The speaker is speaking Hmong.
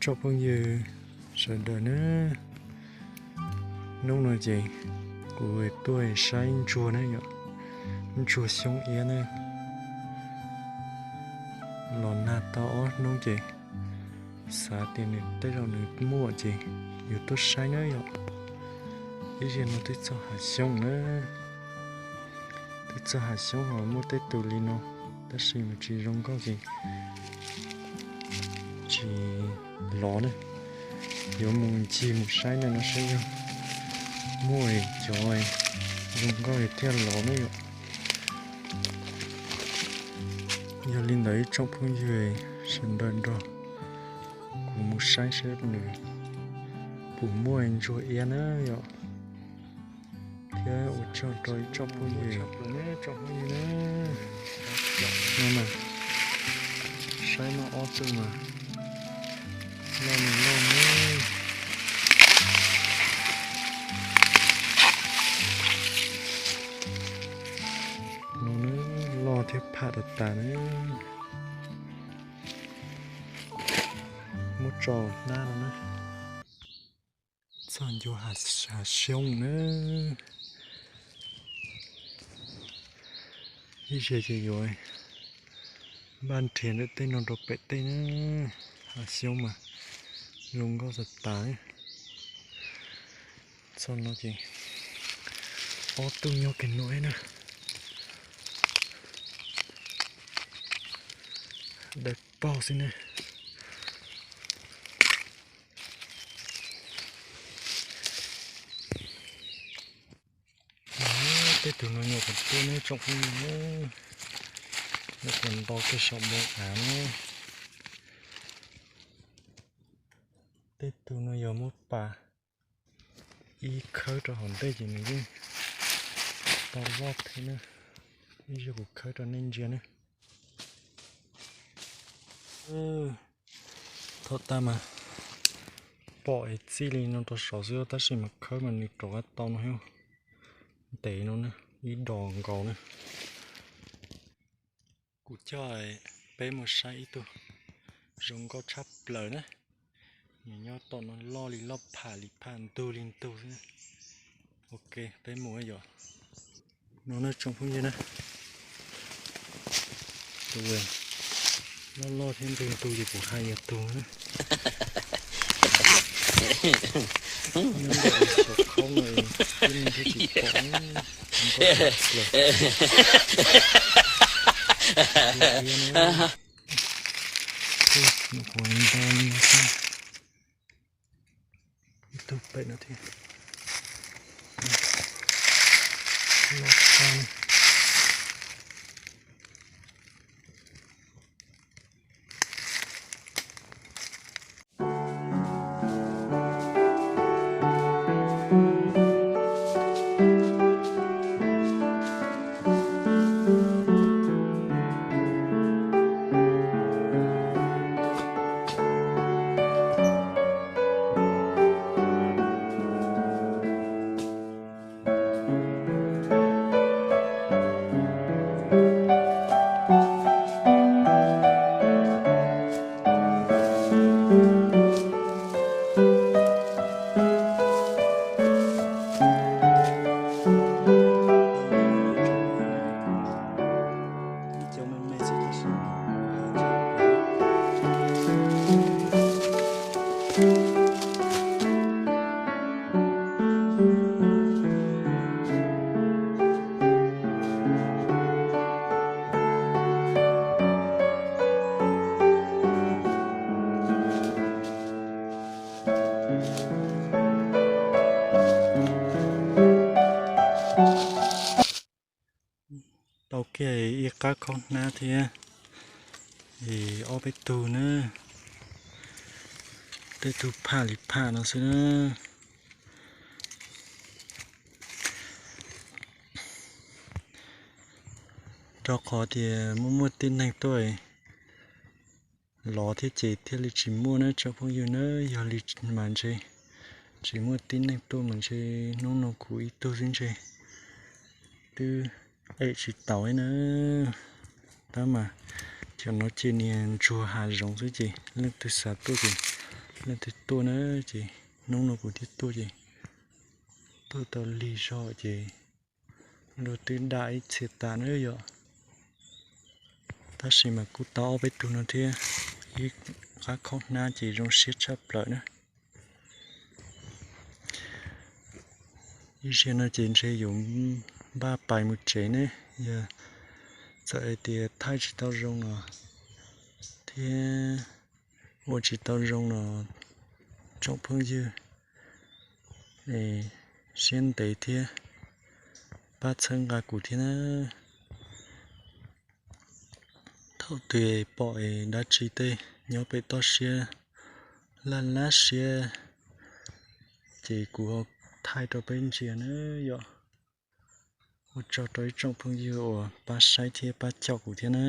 Tsoom phooj ywg sawv daws na, hnub no ces kuv tuaj saib ntsuag na yom, ntsuag xyoob iab na. Los nag tau ob hnub ces xav tias nws tej zaum nws muaj ces yus tuaj saib na yom. Ib zaug no twb txog hav xyoob na, twb txog hav xyoob ho muaj tej tus li no, tab sis mas tsis zoo nkauj ces tsis lov na. Yuav mus ncig mus saib na no saib yog muaj cov zoo nkauj thiaj lov na yom. Yog li ntawd ib tsoom phooj ywg sawv daws nrog kuv mus saib saib nws puas muaj ntsuag iab na yom. Thiab ua tsaug rau ib tsoom phooj ywg, tsoom phooj ywg na, no na, saib no ob tug mas loj no loj na, no na, loj thiab pham tas tas na. Muab tso hnab no na. Txog ncua hav xyoob na, ib zaug ces yuav npaj nrhiav ntawm tej no rau pem tej na. Hav xyoob mas zoo nkauj tas tas. Txog no ces ob tug nyob kiag no na, daim paug xwb na. Tej tug no nyuam qhuav tuaj neb tsoom phooj ywg, nyuam qhuav nto kiag saum npoo av na. Tej tug no yog muab pas ib khawb rau hauv ntej ces nws yeej tau loj thiab na. Ib zaug kuv khawb rau nej ntsia na. Thaum tas mas pom es txij li no rau saud xwb tab sis mas khawb mas nws rov qab tau no thiab. Ntev no na, ib dos nkaus na. Kuv coj peb mus saib ib tug zoo nkauj tshaj plaws na. Nws nyob tom no loj li loj pham li pham ntug li ntug xwb. Ok, peb mus yom. No na tsoom phooj ywg na, tus loj loj thiab ntug ntug ces kuv hais yog tus na. Nyob ntawm saum khoob no tib neeg thiaj tsis pom. Nkaus plaws. Tus iab na, tus nyuam qhuav nto li no xwb. Ib tug pem no thiab. Loj tag. Tau kiag ib qab khaub hnab thiab. Es ob peb tug na, tej tug pham li pham no xwb na. Rau qhov tias muaj muaj tib neeg tuaj lov thiab ces thiaj li tsis muaj na tsoom phooj ywg na. Yog li mas ntshe tsis muaj tib neeg tuaj mas ntshe hnub no kuv ib tug xwb ntshe twb em tsis taus na. Tab mas cov no ces niag ntsuag hav zoov xwb ces leej twg xav tuaj ces Leej twg tuaj na, ces hnub no kuv thiaj tuaj ces tuaj tau lig zog ces luag twb dam ib txhia tas na yom. Tab sis mas kuj tau ob peb tug no thiab, ib qab khoom hnab ces zoo siab tshaj plaws na. Ib zaug no ces ntshe yuav npaj pais mus tsev ne, yog txawm hais tias thaij tsis tau zoo no thiab ua tsis tau zoo no, tsoom phooj ywg siab ntev thiab pab txhawb nqa kuv thiab na. Thaum twg pom es dab tsi tej nyob pem toj siab laj laj siab ces kuv ho thaij rau peb ntsia na yom. Ua tsaug rau ib tsoom phooj ywg uas pab saib thiab pab caum kuv thiab na.